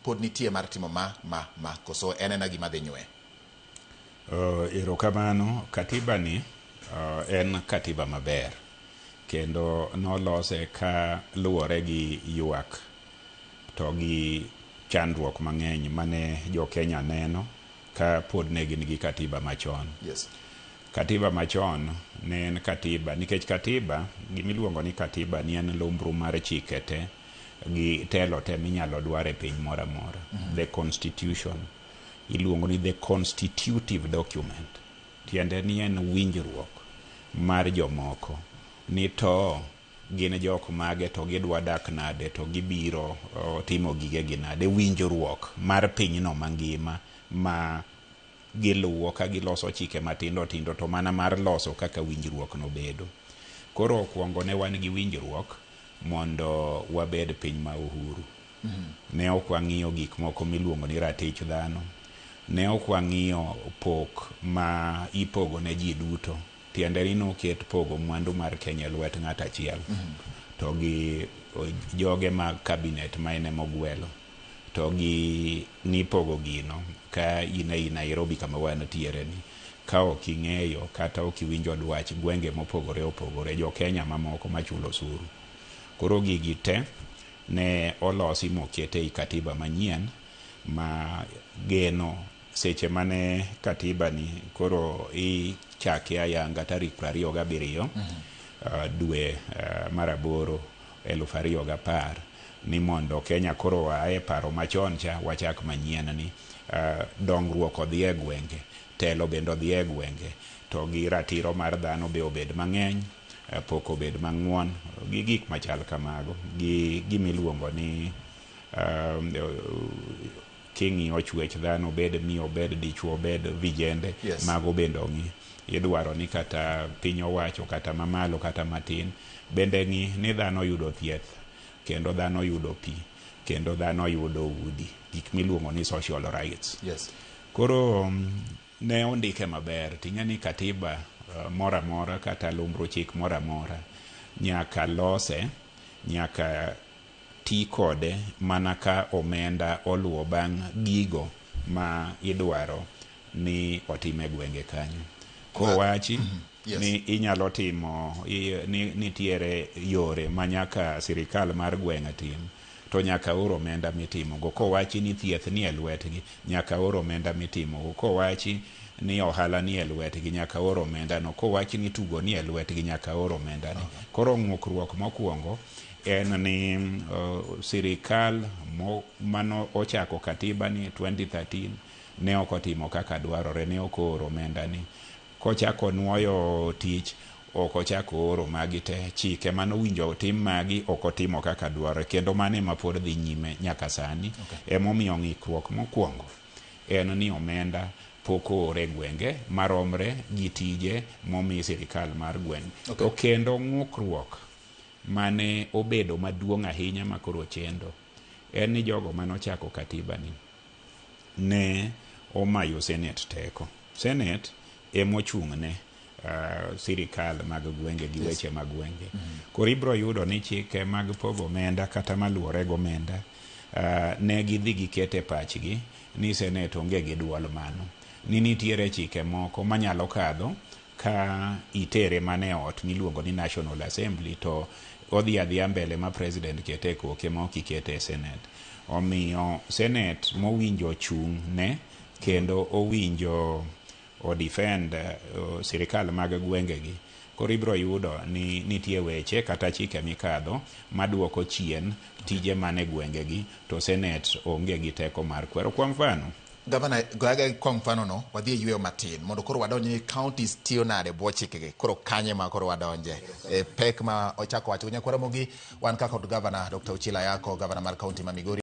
pod nitie mar timo ma ma ma koso en ena gima dhi nywe? Erokamano. Katiba ni en katiba maber kendo nolose ka luwore gi ywak to gi chandruok mang'eny mane jo Kenya neno ka pod ne gin gi katiba machon. Katiba machon ne en katiba nikech katiba, gimiluongo ni katiba ni en lumbru mar chike te gi telo te minyalo dwar e piny moro amora. The constitution iluongo ni the constitutive document. Tiende ni en winjruok mar jomoko ni to gin jok mage to gidwa dak nade to gibiro timo gigegi nade. Winjruok mar pinyno mangima ma giluwo ka giloso chike matindo tindo to mana mar loso kaka winjruok no bedo. Koro okwongo ne wan gi winjruok mondo wabed piny ma uhuru. Ne ok wang'iyo gik moko miluongo ni ratich dhano. Ne ok wang'iyo pok ma ipogo ne ji duto. Tiende ni noket pogo mwandu mar Kenya e lwet ng'at achiel. To gi joge mag cabinet ma en emogwelo. To gi nipogo gino ka in ei Nairobi kama wantiere ni. Ka ok ing'eyo kata ok iwinjo dwach gwenge mopogore opogore, jo Kenya mamoko machulo osuru. Koro gigi te ne olosi moket ei katiba manyien ma geno seche mane katiba ni koro ichake ayanga tarik 27 dwe mar 8 2010 ni mondo Kenya koro oa e paro machon cha wachak manyien ni dongruok odhi e gwenge, telo bende odhi e gwenge, to gi ratiro mar dhano be obed mang'eny, pok obed mang'won, gi gik machal kamago, gi gimiluongo ni king'iyo chwech dhano, obed miyo, obed dichuo, obed vijende, mago bende ong'i. Idwaro ni kata piny owacho kata mamalo kata matin bende ng'i ni dhano yudo thieth kendo dhano yudo pi kendo dhano yudo udi, gik miluongo ni social rights. Koro ne ondike maber ting'e ni katiba moro amora kata lumbru chik moro amora nyaka lose, nyaka ti kode mana ka omenda oluwo bang' gigo ma idwaro ni otim e gwenge kanyo. Kowachi ni inyalo timo ni nitiere yore ma nyaka sirikal mar gweng' tim to nyaka or omenda mitimogo. Kowachi ni thieth ni e lwetgi, nyaka or omenda mitimogo. Kowachi ni ohala ni e lwetgi, nyaka or omenda no. Kowachi ni tugo ni e lwetgi, nyaka or omenda ni. Koro ng'ukruok mokwongo en ni sirikal mano ochako katiba ni 2013 ne ok otimo kaka dwarore, ne ok ooro omenda ni. Kochako nuoyo tich, ok ochako ooro magi te. Chike manowinjo otim magi ok otimo kaka dwarore, kendo mano ema pod dhi nyime nyaka sani. Emomiyo ng'ikruok mokwongo en ni omenda pok oor e gwenge maromre gi tije momi sirikal mar gweng'. To kendo ng'ukruok mane obedo maduong' ahinya ma koro chendo en ni jogo manochako katiba ni ne omayo Senate teko. Senate emochung'ne sirikal mag gwenge gi weche mag gwenge. Koro ibiro yudo ni chike mag pogo omenda kata maluwore gi omenda ne gidhi gikete pachgi ni Senate onge gi duol mano. Ni nitiere chike moko manyalo kadho ka itere mana e ot miluongo ni National Assembly to odhi adhiya mbele ma president kete e koke ma ok ikete e Senate. Omiyo Senate mowinjo chung' ne kendo owinjo o defend sirikal mag gwengegi. Koro ibiro yudo ni nitie weche kata chike mikadho maduoko chien tije man e gwengegi to Senate onge gi teko mar kwero. Kwa mfano, Gavana, goyaga kwa mfano no, wadhi e yweyo matin mondo koro wadonj ni counties tiyo nade bwo chikegi. Koro kanye ma koro wadonje e pek ma ochako wacho. Nyakwara Ramogi, wan ka kod Gavana Dr. Uchila Ayako, Gavana mar county ma Migori.